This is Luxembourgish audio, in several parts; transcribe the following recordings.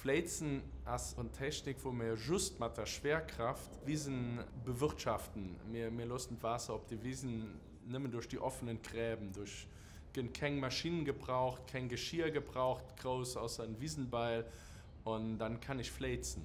Fléizen ass en Technik wou mir just mat der Schwerkraft Wisen bewirtschaften. Mir mir loossen d'Waasser op de Wisen nëmmen duerch déi offenen Gräben duerch. Gënn keng Maschinen gebraucht, keng Geschir gebraucht grouss ausser en Wisenbeil und dann kann ich fléizen.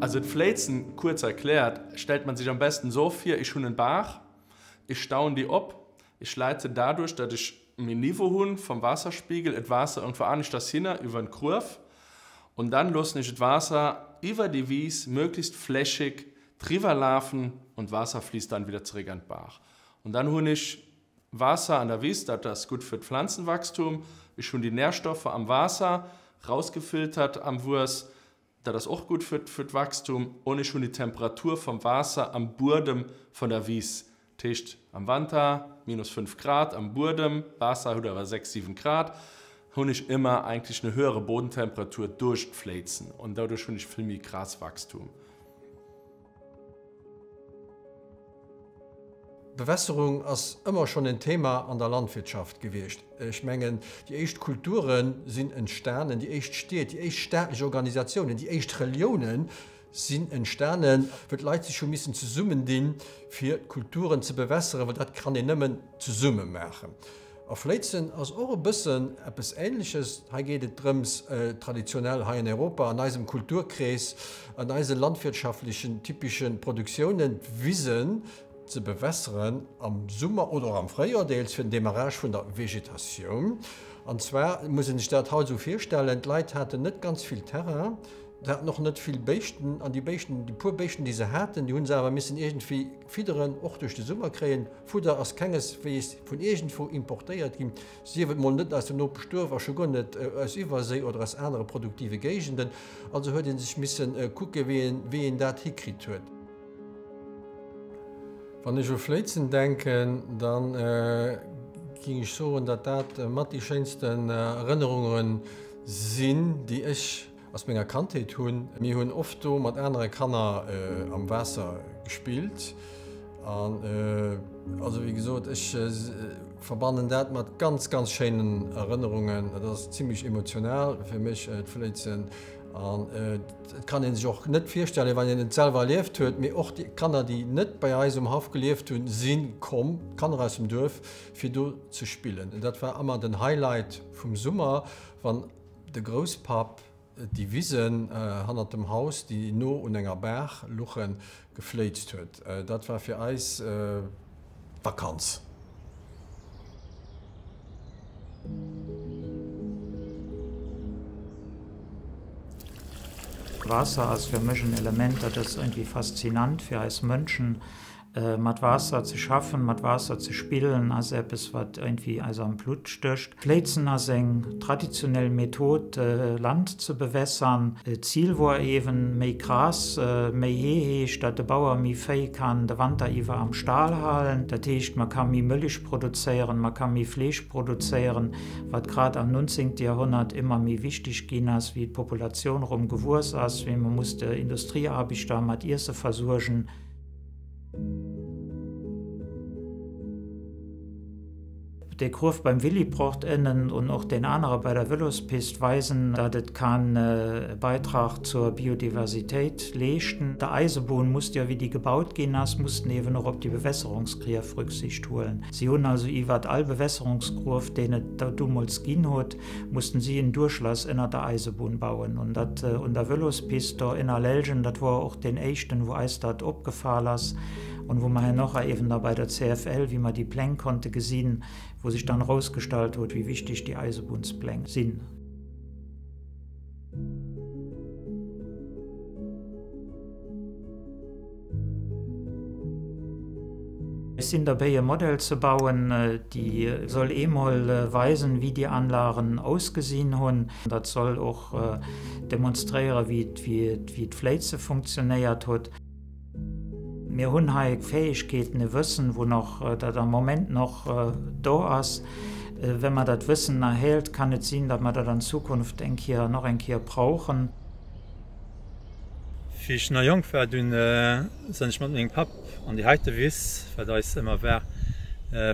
Also d'Fléizen, kuerz erkläert, stellt man sich am besten so vir, ich hunn en Baach, ich stauen déi op, ich leite dadurch, datt ech méi Niveau hunn vom Waasserspiegel, et Waasser irgendwou aneschters hinner iwwer en Gruef und dann loossen ech et Waasser iwwer déi Wies möglichst flächig driwwer lafen und Waasser fliesst dann wieder zeréck an d'Baach. Und dann hunn ech Waasser an der Wiss, dat ass gutt fir d'Pflanzenwachstum. Ech hunn déi Nährstoffer am Waasser rausgefiltert am Wuess, dat ass och gutt fir fir d'Wachstum. Und ech hunn déi Temperatur vom Waasser am Buedem von der Wiss, dat heescht am Wanter minus 5 Grad am Buedem, Waasser huet awer 6, 7 Grad, hunn ech ëmmer eigentlech eine höhere Bodentemperatur duerch d'Fléizen und dadurch hunn ech vill méi Graswachstum. Bewässerung ass ëmmer schonn en Thema an der Landwirtschaft gewiescht. Ech mengen, déi éischt Kulture sinn entstanen, déi éischt Stied, déi éischt staatlech Organisatiounen, déi éischt Reliounen sinn entstanen, wou d'Leit sech hu missen zesummendinn, fir d'Kulturen ze bewässeren, well dat kann een nëmmen zesumme maachen. A Fléizen ass och e bëssen eppes Ähnleches. Hei geet et drëms, traditionell hei an Europa, an eisem Kulturkrees, an eise landwirtschaftlechen typische Produktiounen, d'Wisen ze bewässeren am Summer oder och am Fréijoer, deels fir den Démarrage vun der Vegetatioun. An zwar muss ee sech dat haut esou virstellen, D'Leit haten net ganz vill Terrain, se haten och net vill Béischten, an déi Béischten, déi puer Béischten, déi se haten, déi hu se awer missen iergendwéi fidderen, och duerch de Summer kréien. Fudder ass kengeswees vun iergendwou importéiert ginn, sief et mol net aus dem Nopeschduerf a scho guer net aus Iwwerséi oder aus anere produktive Géigenden. Also huet ee sech misse kucke wéi een dat hikritt huet. Wann ech u Fléizen denken, da géing ech soen, datt dat mat déi schéinsten Erënnerunge sinn, déi ech Aus menger Kandheet hunn. Mir hunn oft do mat anere Kanner am Waasser gespillt an also wéi gesot ech verbannen dat mat ganz ganz schéinen Erënnerungen. Et ass zimmlech emotional fir mech d'Fléizen an et kann een sech och net virstellen wann een et selwer erlieft huet, mee och déi Kanner déi net bei eis um Haff gelieft hunn si komm, d'Kanner aus dem Duerf fir do ze spillen. Dat war ëmmer den Highlight vum Summer wann De Grousspapp déi Wisen hannert dem Haus, déi no un enger Baach luchen, gefléizt huet. Dat war fir eis d'Vakanz. Waasser ass fir mech en Element, dat ass iergendwéi faszinant fir eis Mënschen. Mat Waasser ze schaffen, mat Waasser ze spillen ass eppes, wat iergendwéi eis am Blutt stécht. Fléizen ass eng traditionell Method, Land ze bewässern. D'Zil wor ewen méi Gras, méi Hee heescht, dat de Bauer méi Véi kann de Wanter iwwer am Stall halen. Dat heescht, mer ka méi Mëlich produzéieren, mer ka méi Fleesch produzéieren, wat grad am 19. Jahrhundert ëmmer méi wichtig ginn ass, wéi d'Populatioun erëm gewuess ass, wéi mer musste Industriearbechter mat Iesse versuergen. Dee Gruef beim Willibrord ënnen und och deen anere bei der Vëlospist weisen, datt et kann e Beitrag zur Biodiversitéit leeschten. Der Eisebunn musst jo, wéi déi gebaut ginn ass, mussten eeben och op déi Bewässerungsgrief Rücksicht huelen. Si hunn also iwwert all Bewässerungsgruef, deen et domols ginn huet, mussten si en Duerchlass ënner der Eisebunn bauen. Und dat un der Vëlospist do ënner Lellgen, dat wor och deen éischten, wou eis dat opgefal ass und wou mer hernoch eeben da bei der CFL, wéi mer déi Pläng konnte gesinn, wou sech dann erausgestallt huet, wéi wichtig déi Eisebunnspläng sinn. Ech sinn derbéi e Modell ze bauen, déi soll eemol weisen, wéi déi Anlagen ausgesinn hunn. Dat soll och demonstréieren, wéi d'Fléize funktionéiert huet. Mir hunn hei Fäegkeeten, e Wëssen, wou nach, dat am Moment nach do ass. Wa mer dat Wëssen erhält, kann et sinn, datt mer dat an Zukunft eng Kéier, nach eng Kéier brauchen. Wéi ech nach jonk war, dunn sinn ech mat mengem Papp an déi heite Wiss, wat eis ëmmer war,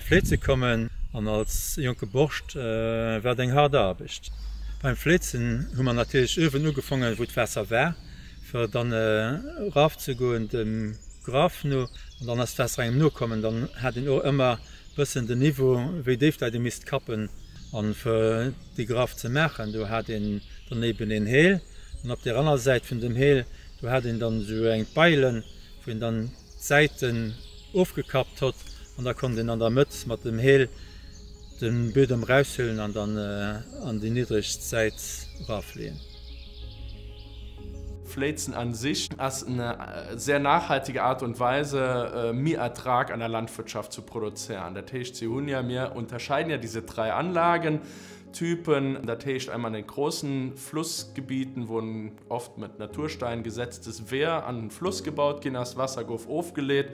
fléize kommen. An als jonke Borscht war et eng haart Aarbecht. Beim Fléizen hu mer natierlech uewen ugefongen, wou d'Waasser war, fir dann eraf ze goen dem Graf no. An dann ass d'Waasser engem nokommen. Dann hat een och ëmmer bëssen den Niveau, wéi déif dat ee misst kappen. An fir dee Graf ze maachen, do hat een dann eben een Heel. An op där aner Säit vun dem Heel, do hat een dann esou eng Beilen, wou een dann d'Säiten ofgekappt hott an da konnt een an der Mëtt mat dem Heel de Buedem eraushüllen an dann an déi niddregst Säit erafleeën. Fléizen an sich ass eine sehr nachhaltige Art und Weise, méi Ertrag an der Landwirtschaft zu produzéieren. Dat heescht, si hunn ja, mir unterscheiden ja diese drei Anlagentypen, dat heescht einmal an den großen Flussgebieten, wo en oft mit Naturstein gesetztes Wehr an den Fluss gebaut ginn ass, Wasser gouf ofgeleet,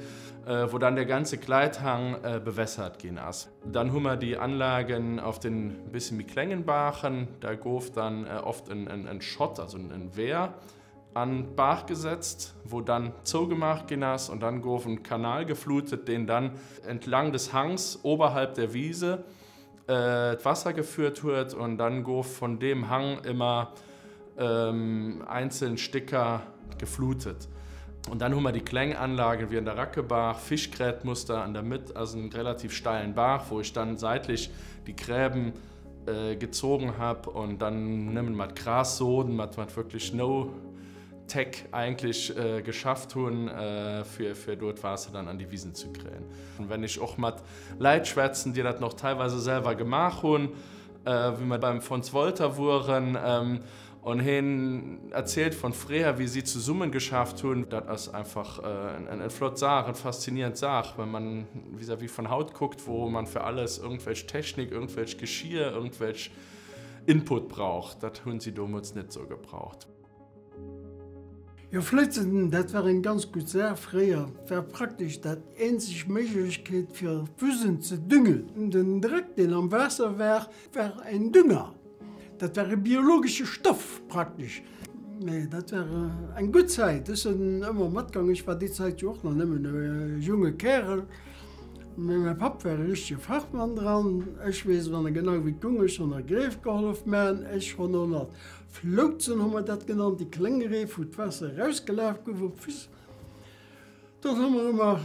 wou dann der ganze Gleithang bewässert ginn ass. Dann hu mer déi Anlagen auf den e bësse méi klengen Baachen, da gouf dann oft en Schott, also en Wehr an d'Baach gesetzt, wou dann zougemaach ginn ass an dann gouf en Kanal geflutet, deen dann entlang des Hangs oberhalb der Wiese d'Wasser geführt huet und dann gouf von deem Hang ëmmer einzeln Stécker geflutet. Und dann hu mer déi kleng Anlagen wéi an der Rackebaach, Fischgrätmuster, an der Mëtt ass en relativ steilen Baach, wou ech dann seitlech déi Gräben gezogen hab und dann nëmmen mat Grassoden, mat mat wierklech no Tech eigentlech geschafft hunn, fir fir do d'Waasser dann an déi Wisen ze kréien. Und wenn ech och mat Läit schwätzen, déi dat noch teilweise selwer gemaach hunn, wéi mer beim Fons Wolter wuaren an heen erzielt von fréier, wéi si zesummen geschafft hunn. Dat ass einfach en flott Saach, en faszinierend Saach, wenn man vis-à-vis von haut kuckt, wo man für alles irgendwelch Technik, irgendwelch Geschir, irgendwelch Input braucht. Dat hunn si domols net sou gebraucht. Jo, Flétzen, dat war eng ganz gutt Saach fréier. War praktesch dat eenzeg Méiglechkeet fir d'Wusen ze düngen. Den Dreck, deen am Waasser war, war en Dünger. Dat war e biologesche Stoff praktesch. Mee dat war eng gutt Zäit. Ech sinn ëmmer matgaangen. Ech war déi Zäit jo och nach nëmmen e junge Kärel. Mee mäi Papp war e richtege Fachmann dran. Ech weess och nach genau, wéi et goung. Ech hunn nach Greef gehollef man. Ech hunn och nach Floutzen hu mer dat genannt, déi kleng Reef, wou d'Waasser erausgelaf gouf op d'Wiss. Dort hu mer ëmmer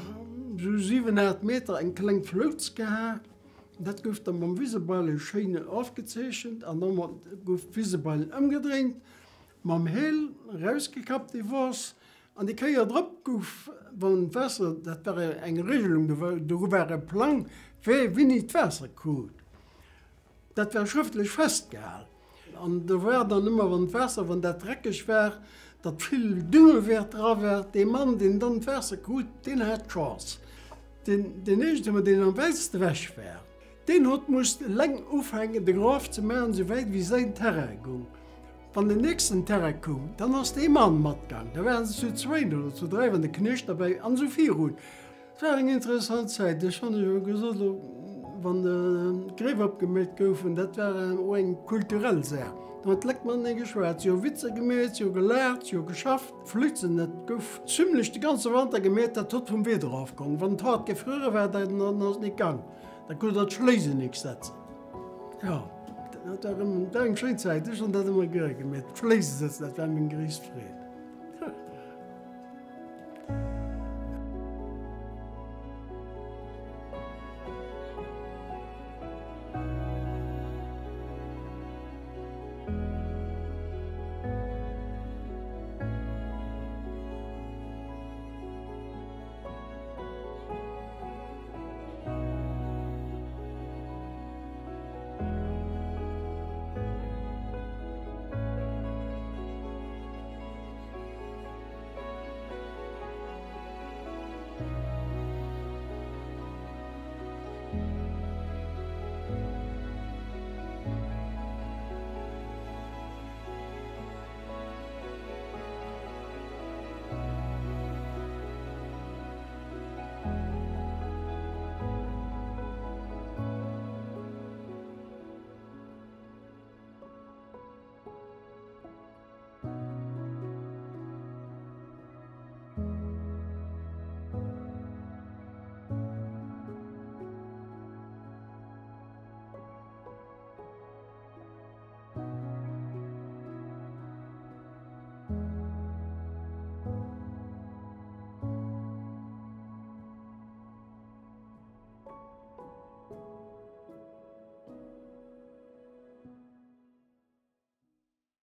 esou 7, 8 Meter eng kleng Flouz gehat. Dat gouf da mam Wisebeile schéin ofgezeechent an da gouf d'Wisebeil ëmgedréint, mam Heel erausgekappt, déi Woss. An déi Kéier drop gouf, wann d'Waasser, dat war eng Regelung, do war e Plang, wee wéini d'Waasser krut. Dat war schrëftlech festgehal. An do war dann ëmmer, wann d'Waasser, wann dat dreckeg war, datt vill Düngewäert dra war, dee Mann, deen dann d'Waasser krut, deen hat d'Chance. Deen, deen éischte, deen am wäitste ewech war, deen hott musst eleng ufänken, de Graf ze maachen, esou wäit wéi säin Terrain goung. Wann den nächsten Terrain koum, dann ass dee Mann matgaang. Da waren se zu zwéin oder zu dräi, wann de Knecht derbäi, an esou virun. Et war eng interessant Zäit. Ech hunn jo gesot, elo wann d'Gréif opgeméit goufen, dat war och eng kulturell Saach. Do huet d'Leit matenee geschwat, si hu Witzer gemeet, si hu gelaacht, si hu geschafft. Flëtzen, dat gouf zimlech de ganze Wanter gemeet, dat huet vum Wieder ofgehong. Wann et haart gefruere war, dann ass et nik gaang, da krut der d'Schléisen nik setzen. Jo, dat war eng schéin Zäit. Ech hunn dat ëmmer gäre gemeet, d'Schléise setzen, dat war meng gréisst Freed.